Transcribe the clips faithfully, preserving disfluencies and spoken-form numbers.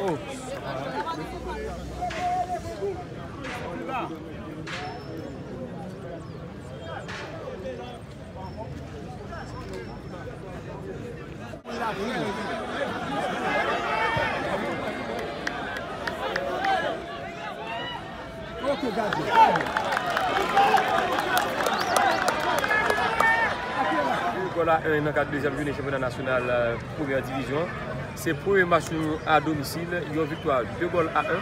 Oh. Gòl a en nan kad dezyèm jounen chanpyona nasyonal, euh, premyè divizyon. Se premye match nou a domisil, yon viktwa de gòl a en.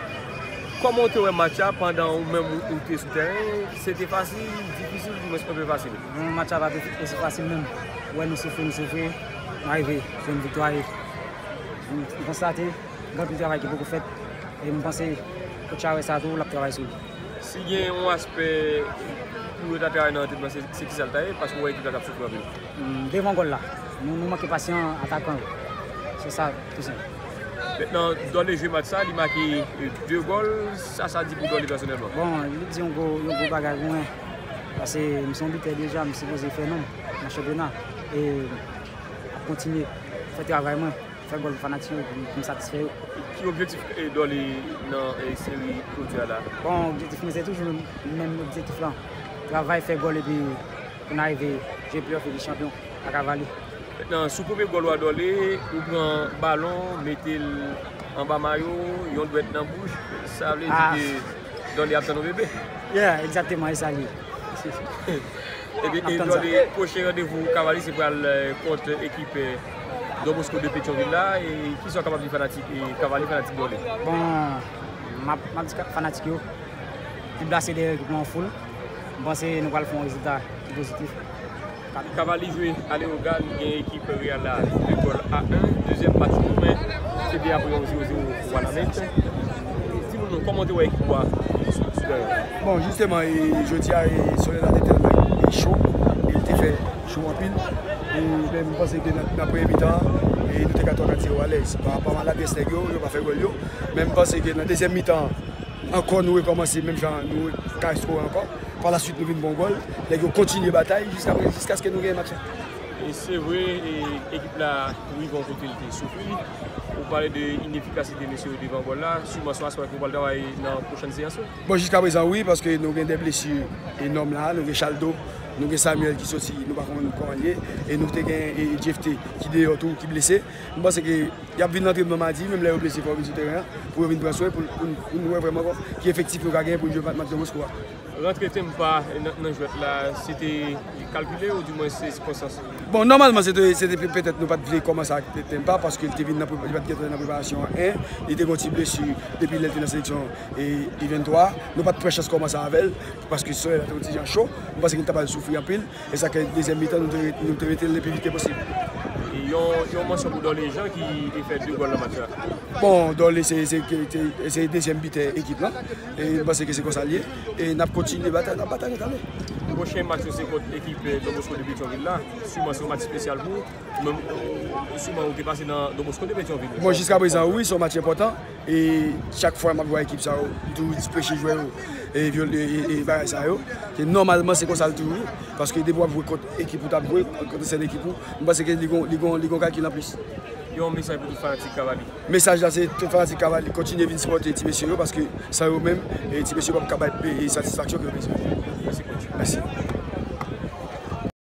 Kòman w te wè match la pandan ou menm ou, ou te sou tèren? Se te fasil, difisil, oubyen se te fasil? Non, match la pa te osi fasil menm. Ou wè nou soufri, nou soufri, nou rive jwenn viktwa e nou konstate gen anpil travay ki poko fèt e m panse kotch la wè sa tou, l ap travay sou li. Si gen yon aspè pou yo ta travay nan antrenman, se, se kisa l ta ye? Paske w wè ekip la t ap soufri anpil. Hmm, devan gòl la, nou, nou manke pasyan atakan yo. Se sa, tou senp. Mentnan, Dorlé jwe match sa, li make, eh, de gòl. Sa, sa di pou Dorlé pèsonèlman? Bon, li di yon gwo, yon gwo bagay pou mwen. Paske m se yon bitè deja, m sipoze fè nonm nan chanpyona. E ap kontinye fè travay mwen, fè gòl pou fanatik yo, pou, pou m satisfè yo. Ki objektif, eh, Dorlé nan, eh, seri kloti a la? Bon, objektif mwen se toujou menm objektif lan. Travay, fè gòl epi pou n arive jwe pleyòf epi chanpyon ak Cavalry. Mentnan, sou premye gòl ou a Dorlé, ou pran balon, mete l anba mayo, yon dwèt nan bouch, sa vle di ke Dorlé ap tann yon bebe. Yeah, egzakteman, e sa l ye. Epi, e Dorlé, pwochen randevou Cavalry se pral, eh, kont ekip, eh, Don Bosco de Petyonvil la. E kisa w kapab di fanatik, eh, Cavalry, fanatik Dorlé? Bon, m ap, m ap di fanatik yo, vin plase dèyè ekip lan an foul. M panse nou pral fè yon rezilta ki pozitif. Cavalry jwe a Leyogàn, gen ekip Real la de gòl a en. Dezyèm match nou, men se te apre yon zewo zewo Wanament. Di moun nou, kòman w te wè ekip ou a sou, sou tèren? Bon, jisteman, e, jodi a, e, solèy la te tèlman, e, cho, e, li te fè cho anpil. E, men m panse ke nan, nan premye mitan, e, nou te ka twa kat zewo alèz. Pa, pa maladrès nèg yo, yo pa fè gòl yo. Men m panse ke nan dezyèm mitan, ankò, nou rekòmanse menm jan, nou ka eskore ankò. Pa la swit, nou vin pran yon gòl. Nèg yo kontinye batay jiska, jiskaske nou genyen match la. E se vre, e ekip la rive yon kote l te soufri. Ou pale de inefikasite mesye yo devan gòl la. Siman se yon aspè ke w pral travay nan pwochèn seyans yo. Bon, jiska prezan, wi, paske nou gen de blesi enòm la, nou gen Chaldo, nou gen Samuel ki soti, nou pa konn kòman l ye, e nou te gen, e, Jephté ki deyò tou, ki blese. M panse ke y ap vin antrènman madi, menm lè yo blese, fò yo vin sou teren an, pou yo vin pran swen, pou, pou, pou nou wè vrèman ki efektif nou ka genyen pou n jwe match Don Bosco a. Rantre Tempa nan, nan jwèt la, se te kalkile oudimwen se sikonstans? Bon, nòmalman, se te, se te pe-, petèt nou pa t vle kòmanse ak Tempa, paske li te vin nan pre-, li pa t gentan nan preparasyon an, en, li te gen yon ti blesi depi lè l te nan seleksyon, e, U venntwa. Nou pa t pran chans kòmanse avè l, paske solèy la te yon ti jan cho. M panse ke li t ap pral soufri anpil. E sa ke dezyèm mitan, nou te, nou te rete l le pi vit ke posib. E yon, yon mansyon pou Dorlé Jean ki te fè de gòl nan match la. Bon, Dorlé se, se, se, se dezyèm bitè ekip lan. E m panse ke se konsa l ye. E n ap kontinye batay, n ap batay, n ap batay. Pwochen match nou se kont ekip, eh, Don Bosco de Petyonvil la. Siman se yon match espesyal pou ou. Menm, eh, siman ou te pase nan Don Bosco de Petyonvil. Bon, jiska prezan, wi, se yon match enpòtan. E chak fwa m ap wè ekip sa yo, m toujou dispreche jwè yo, e, vyol-, e, e, e bagay sa yo. Se nòmalman, se konsa l toujou ye. Paske depi w ap jwe kont ekip ou t ap jwe, kont ansyen ekip ou, m panse ke li gon, li gon, li gon kalkil anplis. Yon mesaj pou tout fanatik Cavalry. Mesaj la, se tout fanatik Cavalry, kontinye vin sipòte ti mesye yo, paske san yo menm, e, ti mesye yo p ap ka bay, e, e, satisfaksyon ke yo bezwen. Mèsi, coach. Mèsi.